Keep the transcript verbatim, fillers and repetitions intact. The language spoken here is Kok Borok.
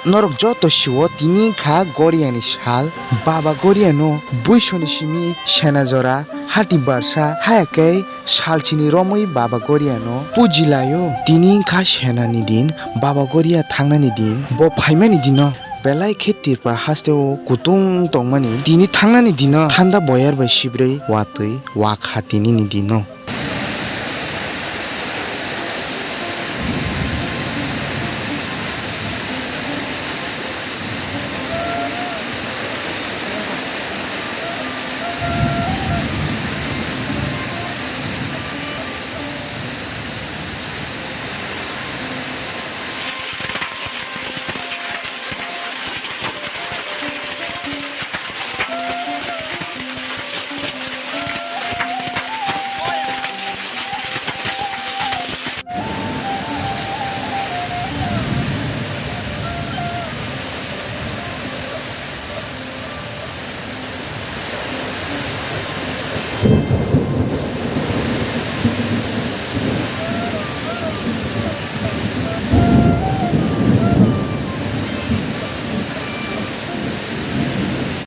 Norok joto sio tini wngkha Goriani sal. Baba Goriano buisoni simi sena jora hati barsa haya khe salchini romwi Baba Goriano pujilaio. Tini wngkha senani din, Baba Goria thangnani din, bo phaimani dino. Belai khe Tripura hasteo kutung tongmani tini thangnani dino thanda boyar bai sibrwi watwi wakha tinini dino.